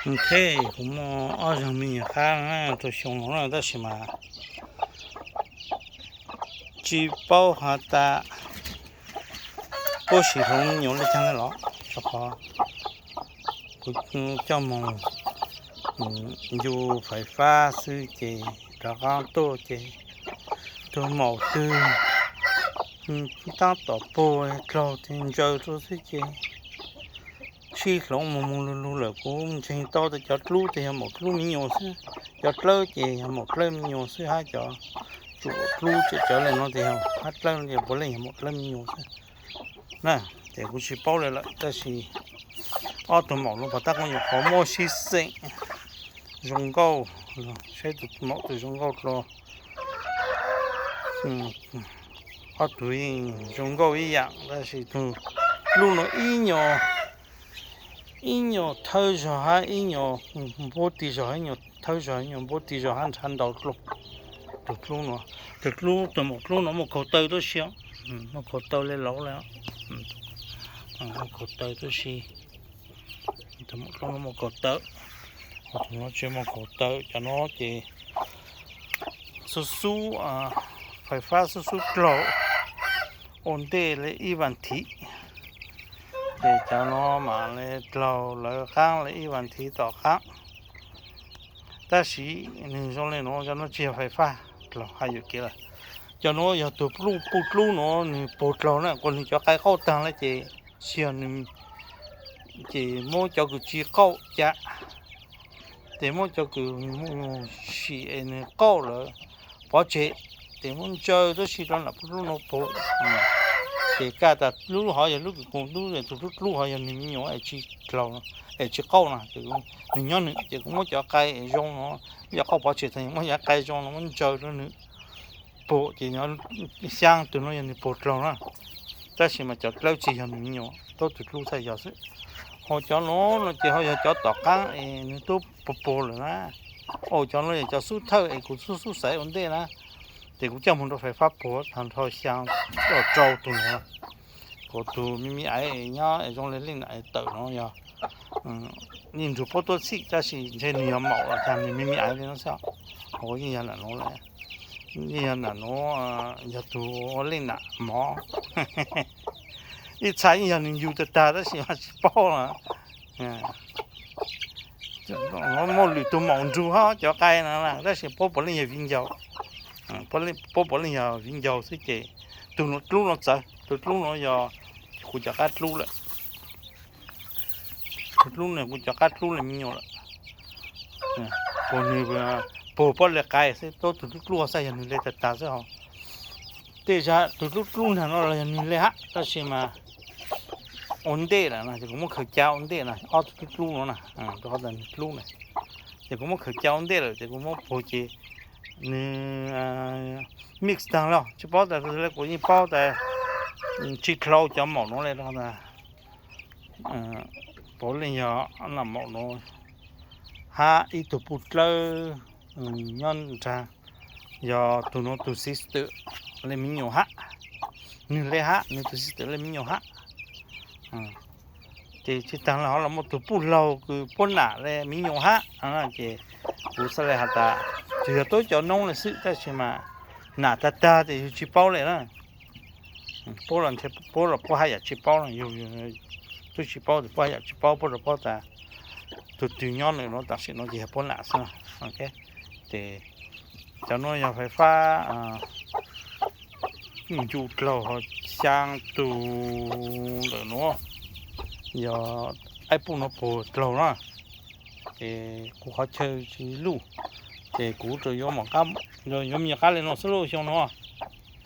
Thiab kuv muaj ob zaug me nyuam qab rau xyoo no na, tab sis mas tsis paub has tas puab sim hloov me nyuam le caag le los, rau qhov kuv coj moog ncu fais fab xwb ces rov qaab tuaj ces tug maum twg taab tom puag dlaug tes ntsaws rua xwb ces sib hloov moog moog lug lug lawm. Kuv ntseeg tau tas cov dlub tes yog maum dlub me nyuam xwb, cov dlawb ces yog maum dlawb me nyuam xwb, hab cov tsum dlub tsawv tsawv le no tes yog hab dlawb, puav leej yog maum dlawb me nyuam xwb na. Ces kuv tsis paub le lawm, tab sis ob tug maum no puas tab kuj nyuam qhuav muab sib xeem zoo nkauj, saib tus maum twg zoo nkauj dlua. Ob tug yeej zoo nkauj ib yaam, tab sis tus dlub no ib nyuag, ib nyuag thawb zog hab ib nyuag npuab ti zog, ib nyuag thawb zog ib nyuag npuab ti zog hab nrhav ntau dlua. Tus dlub no, tus dlub, tus maum dlub no muaj kaug taw tuab si, muaj kaug taw le lauv le, muaj kaug taw tuab si. Tus maum dlub no muaj kaug taw, tus no tsis muaj kaug taw. Cov no ces xub xub, fais fab xub xub dlaug ua ntej le ib vas thiv, ces cov no mam le dlaug lawv qaab le ib vas thiv tom qaab. Tab sis nwg zoo le nuav, cov nuav tsis yog fais fab dlaug, hab yuam kev lawm. Cov nuav yog tus puj dlub nuav nwg puag dlaug na, kuas nwg cov qai qauj taag le ces tsis yog nwg, ces muab cov kws tsis qauj ca, ces muab cov kws sim es nwg qauj lawm pov tseg, ces muab ntsaws tuab si rau nram puj dlub nuav puag. Ces kaj tas lub hov yog lub kws kuv ntub, tus dlub dlub hov yog nwg me nyuam es tsis dlaug, es tsis qauj na, nwg nyob nwg, ces kuv muab cov qai zoo no, cov qauj pov tseg tas, muab cov qai zoo no muab ntsaws rau nwg puag, ces xyaa tug nuav yog nwg puag dlaug na. Tab sis mas cov dlawb tsis yog nwg me nyuam, tub tus dlub txhaj yog xwb. Ho cov nuav no ces ho yog cov tom qaab es nwg tub puag puag lawm na. Au, cov nuav yog cov xub thawj es kuv xub xub xaiv ua ntej na. Ces kuv coj moog rau fais fab puag tag nrho xyaa rau tug nuav. Kuv tug me me aiv nyob zoo le leej nam tawm no yog yeej nrug puab tuab txhij, tab sis ntshe nwg yog maum los cas nwg me me aiv le no xwb. Kuv yeej yog nam nuav, yeej yog nam nuav, yog tug ua leej nam mov. Ib txha yeej yog nwg yug tag tag tab sis mas tsis paub. Muaj lwm tug maum nrug hab cov qai no, tab sis puab puav leej yog viv ncaus, puab puav leej yog viv ncaus xwb ces tug nuav dlub nuav txawv, tug dlub nuav yog kuv cov qab dlub lawm. Tus dlub no kuv cov qab dlub le me nyuam lawm. Puag nwg puag puab le qai xwb, tub tus dlub dlub xwb yog nwg le tag tag xwb ho. Tej zag tus dlub dlub nag no los yog nwg le hab, tab sis mas ua ntej lawm no ces kuv muab khaws ca ua ntej na, ob tug dlub dlub no na, rau qhov tas nwg dlub na. Ces kuv muab khaws ca ua ntej lawm ces kuv muab puag ces nwg mix tag los tsis paub tas le, kuv yeej paub tas tsis dlau cov maum nuav le rau tas puav leej yog nam maum nuav hab ib tug puj dlawb nyob nrag, yog tug nuav tus sister le me nyuam hab, nwg le hab, nwg tus sister le me nyuam hab. Ces tsis taag le ho los muaj tug puj laug kws puab nam le me nyuam hab, ces kuv xaav le has tas tsuas yog tuab cov noob le xwb, tab sis mas nam tag tag tes yug tsis paub le na. Puab los puab haj yam tsis paub, yug twb tsis paub tes puab haj yam tsis paub, puab rau paub tas tug twg nyob nws nuav tam sim nuav ces yog puab nam xwb. Ces cov nuav yog fais fab ncu dlaug ho xyaa tug ntawm nuav yog aib puj nuav puag dlaug na. Ces kuv qhov chaw tsis luj, ces kuv tsuas yuav, yuav me nyuam qab le nuav xwb lauj xyoo nuav.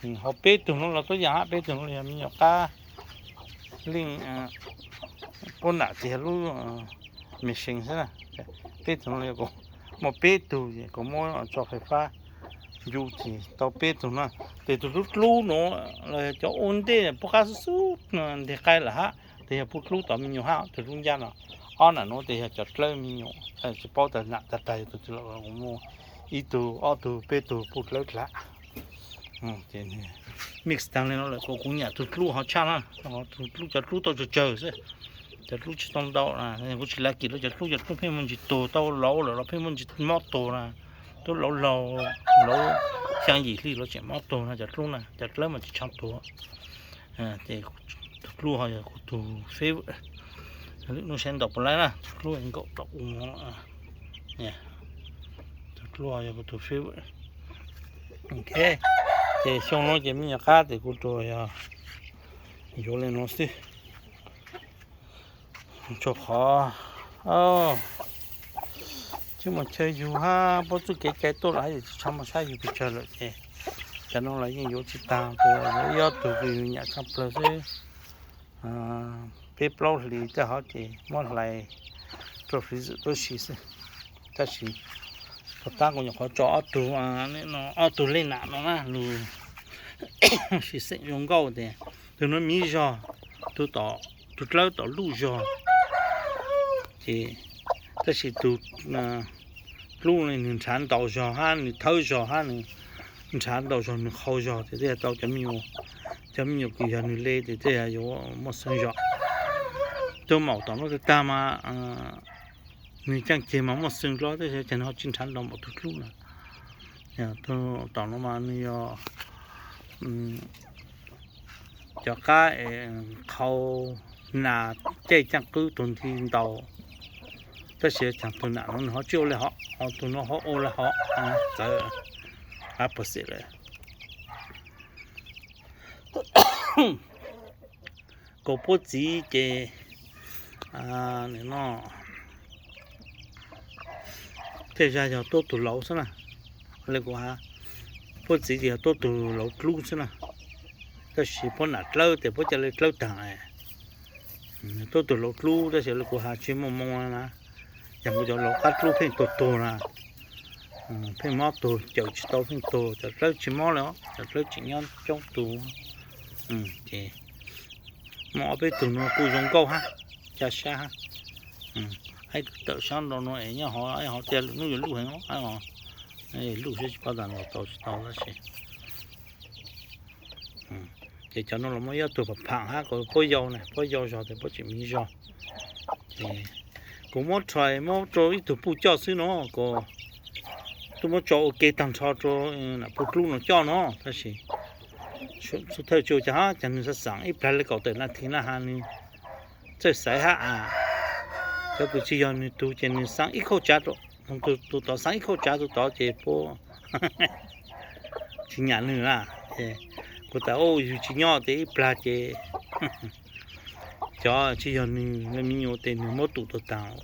Ho peb tug nuav los tuab yaam hab, peb tug nuav yog me nyuam qab leej puab nam tes yog lub machine xwb na. Peb tug nuav yog kuv muaj peb tug es kuv muab tso fais fab ncu ces tau peb tug na. Ces tus dlub dlub nuav los yog cov ua ntej puab qab xub xub nteg qai lawm hab, tes yog puj dlub tom me nyuam hab, tus dlub ncaj no. Ob nam nuav tes yog cov dlawb me nyuam, tsis paub tas nam tag tag yog tug twg lawm, kuv muaj ib tug ob tug peb tug puj dlawb dlav. Mix taag le no lawm, kuv nyam tug dlub ho tshaj na, tug dlub, cov dlub tau tsawg tsawg xwb. Cov dlub tsis tau ntau na, kuv tsis lav kim rau cov dlub, cov dlub pheej muaj ntsis tuag, tau laus lawm los pheej muaj ntsis mob tuag na. Twb laus laus, laus xyaa yim hli los tseem mob tuag no cov dlub na, cov dlawb mas tsis tshua tuag. Ces tus dlub ho yog kuv tus favorite. Lwm hnub saib ntaus puas laib na, tus dlub nkaum tau u no. Tus dlub ho yog kuv tus favorite. Ok, ces xyoo no ces me nyuam qab ces kuv rua yog yuav li no xwb. Tsuas qhov tsis muaj chaw yug hab, puab txuj kev cai tuaj lawm hab, yus tsis tshua muaj sab yug pes tsawg lawm ces cov no los yeej yuav tsis taag, tes yuav ib ob tug kws yus nyam tshaj plawg xwb. Peb plaub hlis tej hov ces muab hlais rua freezer tuab si xwb. Tab sis puag ta kuv nyuam qhuav tso ob tug, ob tug lej nam no na lug sib xeem zoo nkauj tes tus no miv zog, tus tom, tus dlawb tom luj zog. Ces tab sis tus dlub nwg nrhav ntaus zog hab nwg thawb zog hab nwg nrhav ntaus zog nwg qhau zog tes tej yog tau cov me nyuam kws yog nwg le tes tej yog yuav muaj xeeb zog. Tus maum tom no tag tag mas nwg caaj ceg mas muaj xeeb dlua, tab sis caag nwg ho tsi nrhav ntaus npaum tus dlub na. Tus tom no mas nwg yog cov qab es qhau nas caij caaj qwb tug nti ntaus, tab sis caag tug nam no nwg ho tsi ua le hov, tus no ho ua le hov, txawv qab puag xim lawm. Kaum puab txiv ces no tej zag yog tuab tug laus xwb na. Le kuv has, puab txiv ces yog tuab tug laus dlub xwb na. Tab sis puab nam dlawb tes puab ca le dlawb taag. Tuab tug laus dlub tab sis le kuv has tsi muaj moo na. Yog kuv cov laus qab dlub pheej tuag tuag na, pheej mob tuag, cawm tsis tau pheej tuag, cov dlawb tsis mob le, cov dlawb tseem nyob coob tug. Ces muaj ob peb tug no kuj zoo nkauj hab, ca sab hab. Aib tawm sab nrau no es nyob hov, aib hov tias lwm hnub yuav luj heev, aib hov luj seb tsis paub tas ntaus tau tsis tau tab sis. Ces cov no los muaj ib tug pam phaam hab, puab yau na, puab yau zog tes puab tseem miv zog. Kuv muab try muab rau ib tug puj coj xwb no, kuv twb muab tso ua ke taag nrho rau nam puj dlub no coj no tab sis thawj tsu caag hab caag nwg xaav xaav ib plag le kaum tawm nas this na has nwg txawj xaiv hab a. Cov kws tsi yog nwg tug ces nwg xaav ib khauj tsav rau, tus tod xaav ib khauj tsav tus tod ces puab tsis nyam nwg na. Kuv tas yug tsis nyob tes ib plag ces cov tsi yog nwg le me nyuam tes nwg muab tum tau taag.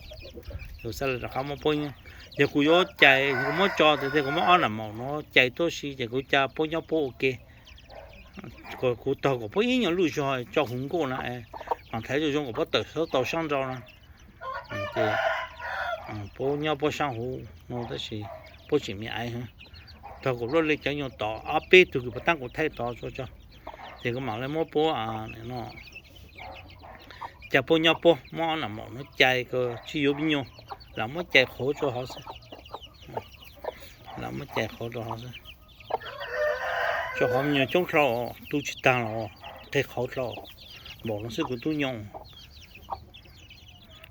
Yus xaav le rov qab muab puab, yog kuv yuav cais kuv muab tso tes kuv muab ob nam maum no cais tuab si ces kuv ca puab nyob puab ua ke. Kuv tog kom puab ib nyuag luj zog tso huv nkuaj na, mas thaiv zoo zoo kom puab tawm tau sab nrau na. Ces puab nyob puab saab huv no tab sis puab tseem me aiv. Tog kom luaj le cov nyuag tod ob peb tug kws puag ta kuv thaij tod tso, ces kuv mam le muab puab no ca puab nyob puab, muab ob nam maum no cais kom tsi yuav me nyuam, lam muab cais qhuav rau hov xwb. Lam muab cais qhuav rau hov xwb. Rau qhov me nyuam coob dlhau, tu tsis taag los qeg qhauv dlhau. Npaum no xwb kuv tub nyoo.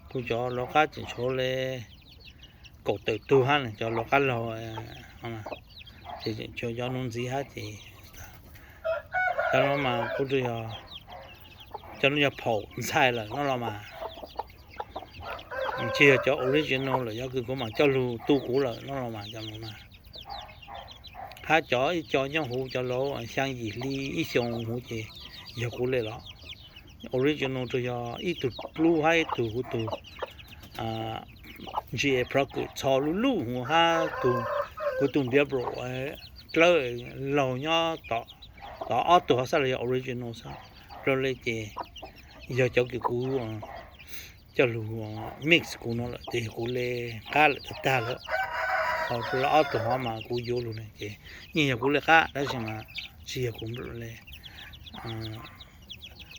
Kuv cov luv qab tseem tshuav le kaum tawm tug hab, cov luv qab laug ces tseem tshuav cov nuav ntxiv hab ces cov no mas kuv, cov no yog phaum ntxhais lawm no los mas tsis yog cov original lawm, yog kws kuv mam coj lug tu kuv lawm no los mas cov no na. Hab cov ib co nyob huv cov laus xyaa yim hli ib xyoos huv ces yog kuv le los. Original rua yog ib tug dlub hab ib tug huv tug G A Pro kws txho luj luj huv hab kuv tug npiav bro dlawb laug nyob tod ob tug hov xab los yog original xwb. Rau le ces yog cov kws kuv coj lug mix kuv no lawm ces yog kuv le qab lawm tag tag lawm. Ho rau ob tug hov mas kuv yuav lug ne ces yeej yog kuv le qab tab sis mas tsis yog kuv le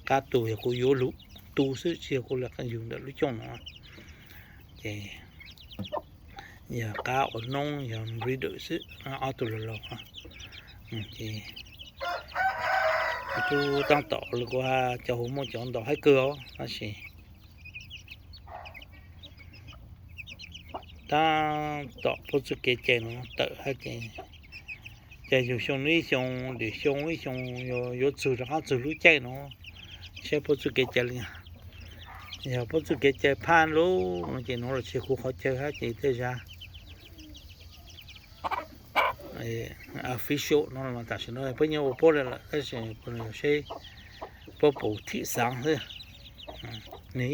qab tu, yog kuv yuav lug tu xwb tsis yog kuv le qab yug ntawm lub cooj no. Ces yog qab ua noob yog breeder xwb ob tug laug laug. Ces kuv tub taab tom le kuv has cov huv muaj cov ntau haib kawg os tab sis tab tom puab txuj kev cai no tawm hab ces, ces yug xyoo nub ib xyoo, lwm xyoo ib xyoo yuav txug rov qaab txug lub caij no, saib puab txuj kev cai li. Yog puab txuj kev cai phaj lug no ces nuav los tsis huv qhov chaw hab ces tej zag official no los tam sim no puab yeej ua puab le lawm tab sis puab saib puab puas thim xaav xwb. Nwg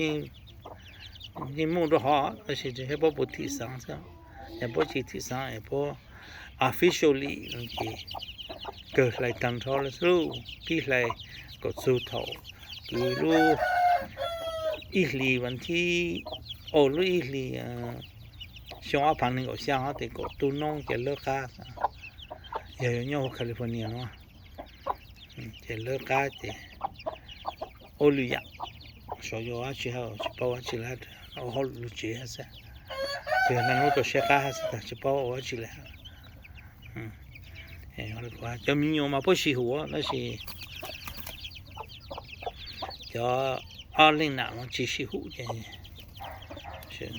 yeej muaj rua hov tab sis tsis saib puab puas thim xaav xwb. Yog puab tsis thim xaav es puab officially no ces kawg hlais taag nrho le xwb lauj, pib hlais kom txug thaum kws lub ib hlis vas thib, o lub ib hlis xyoo ob phav nees nkaum xya hov tes kom tu noob ces lawb qab. Yog yuav nyob huv California no ces lawb qab ces ua lwm yaam, saib yuav dab tsi hab tsis paub dab tsi le hab, ua hauj lwm lug tsev hab xwb. Ces naj nub tau saib qab hab xwb tag tsis paub ua dab tsi le hab. Cov me nyuam mas puab sib hum tab sis cov ob leej nam no tsis sib hum ces saib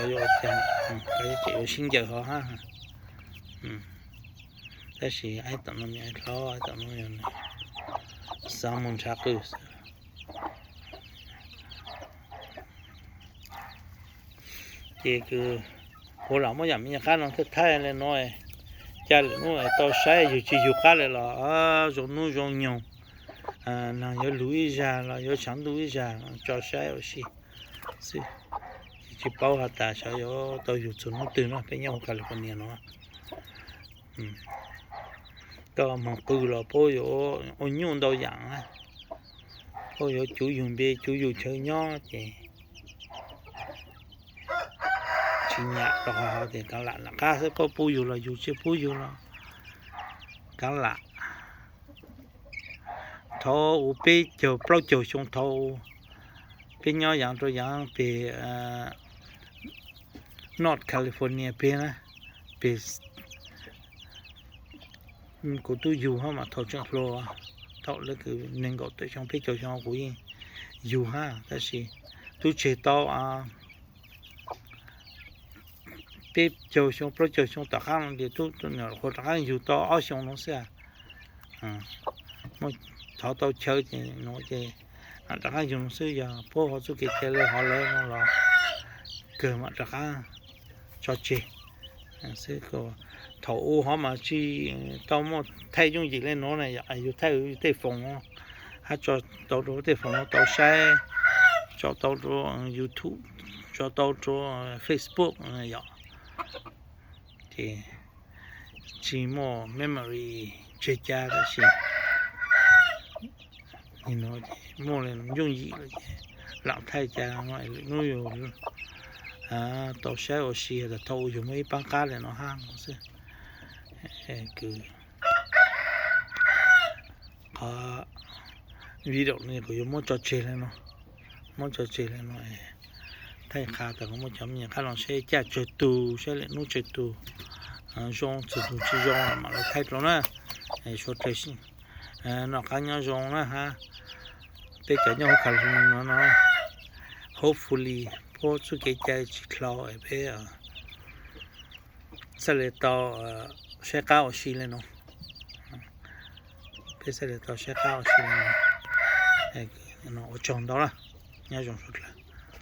yuav ua caag, ces yuav sib ncaws hov hab. Tab sis aib tom no me aib hlob aib tom no xaav moog nrhav qw xwb. Ces kws kuv lam muab yaam me nyuam qab no thaij thaij le nuav, ca lwm nub tau saib yug tsis yug qab le los zoo nub zoo nyoog, naag yuav lug ib zag los yuav tshav ntuj ib zag tso saib ua si xwb. Tsis paub has tas saib yuav tau yug txug nub twg no peb nyob huv California no. Koj moog qw los puab yuav ua nyuj ntau yaam, puab yuav cuv yug npe cuv yug chaw nyob ces tsis nyam rua qhov hov ces kaav lam lam qab xwb, puab pub yug los yug, tsis pub yug los kaav lam. Thaum u peb caug plaub caug xyoo thaum u peb nyob yaav rua yaav peg North California peg na, peg kuv tub yug hab mas thaum tseem hluas, thaum le kws nees nkaum tawm xyoo peb caug xyoo kuv yeej yug hab tab sis tub tseg tau peb caug xyoo plaub caug xyoo tom qaab no ces tub nyuam qhuav rov qaab yug tau ob xyoo no xwb. Muaj thov tau chaw ces nuav ces rov qaab yug no xwb, yog puab ho txuj kev cai le hov lawm no los kawg mam rov qaab tso tseg xwb. Thaum u hov mas tsis tau muaj thaij yooj yim le nuav na, yog yug thaij tej foos hab tso tau rua tej foos no tau saib, tso tau rua YouTube, tso tau rua Facebook yog ces tsis muaj memory tseg ca tab sis muaj le yooj yim lawm ces lam thaij ca no lwm nub yug tau saib ua si tas thaum u yug muaj ib paab qab le no hab no xwb. Kws qhov video no kuv yuav muab tso tseg le no, muab tso tseg le no, thaij qha tas kuv muaj cov me nyuam qab los saib caj tsawg tug, saib lwm nub tsawg tug zoo txug tug tsis zoo mam los thaij rau na. Suav dlawg noj qab nyob zoo na hab, peb cov nyob huv California no no, hopefully puab txuj kev cai tsis dlhau peb xaav le tau saib qab ua si le no, peb xaav le tau saib qab ua si le no. Ua tsaug ntau na, nyob zoo suav dlawg.